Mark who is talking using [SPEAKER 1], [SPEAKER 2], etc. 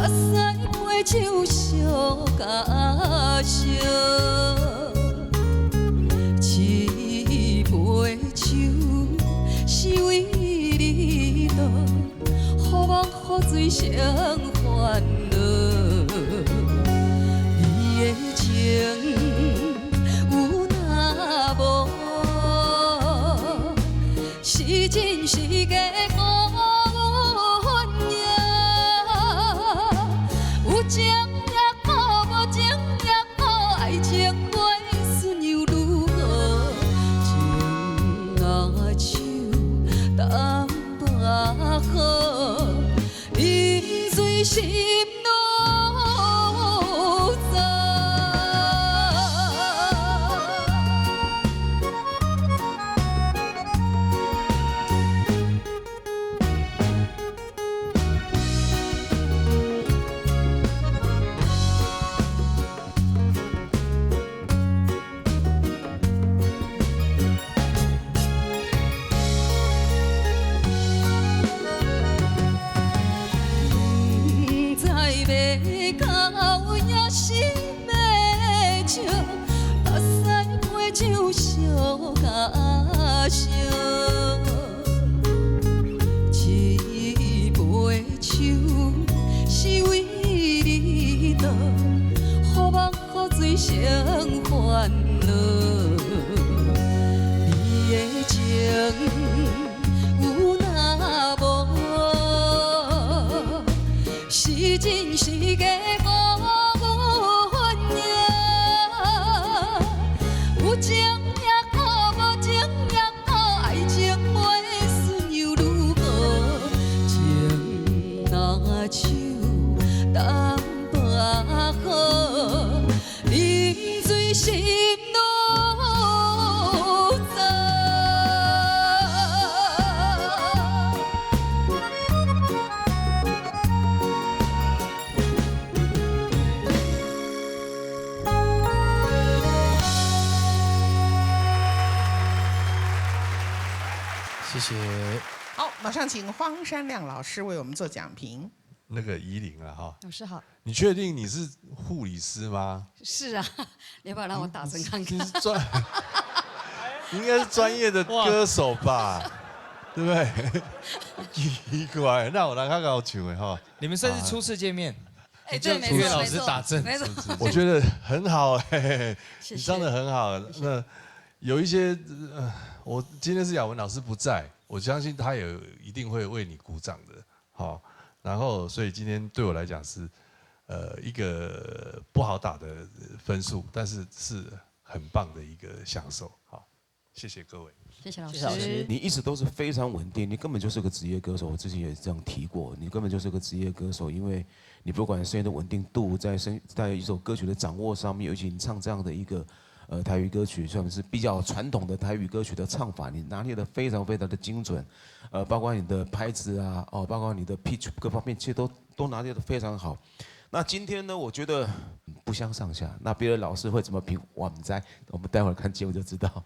[SPEAKER 1] 屎杯酒相共烧，这杯酒是为你倒，予梦予醉成烦恼。你的情有若無，是真是假無影。有情也好，無情也好，愛情袂順又如何？情若酒淡薄好，飲醉心愈燥。不知欲哭抑是欲笑，目屎陪酒相共烧。这杯酒是为你倒，予梦予醉成烦恼。你的情有若無，是真是假無影。有情也好，無情也好，愛情袂順又如何？情若酒淡薄好，飲醉心愈燥。
[SPEAKER 2] 謝謝。
[SPEAKER 3] 好，馬上請荒山亮老師為我們做講評。
[SPEAKER 4] 那個怡伶啊，哈，
[SPEAKER 5] 老師好。
[SPEAKER 4] 你確定你是護理師嗎？
[SPEAKER 5] 是啊，你要不要讓我打針看看？
[SPEAKER 4] 你是專，你應該是專業的歌手吧？對不對？奇怪，那我來看看我唱的哈。
[SPEAKER 2] 你們算是初次見面？
[SPEAKER 5] 哎，對，沒錯，
[SPEAKER 2] 音樂老師打針，
[SPEAKER 5] 沒錯。
[SPEAKER 4] 我覺得很好哎，
[SPEAKER 5] 謝謝。
[SPEAKER 4] 你唱得很好。那有一些，我今天是雅文老師不在，我相信他也一定會為你鼓掌的。好，然後所以今天對我來講是，一個不好打的分數，但是是很棒的一個享受。好，謝謝各位。
[SPEAKER 5] 謝謝老
[SPEAKER 6] 謝謝老
[SPEAKER 5] 師。
[SPEAKER 6] 師。
[SPEAKER 7] 你一直都是非常穩定，你根本就是個職業歌手。我之前也這樣提過，你根本就是個職業歌手，因為你不管聲音的穩定度，在一首歌曲的掌握上面，尤其你唱這樣的一個台語歌曲，算是比較傳統的台語歌曲的唱法，你拿捏得非常非常的精準，包括你的拍子啊，哦，包括你的 pitch 各方面，其實都拿捏得非常好。那今天呢，我覺得不相上下。那別的老師會怎麼評，我毋知，我們待會兒看節目就知道。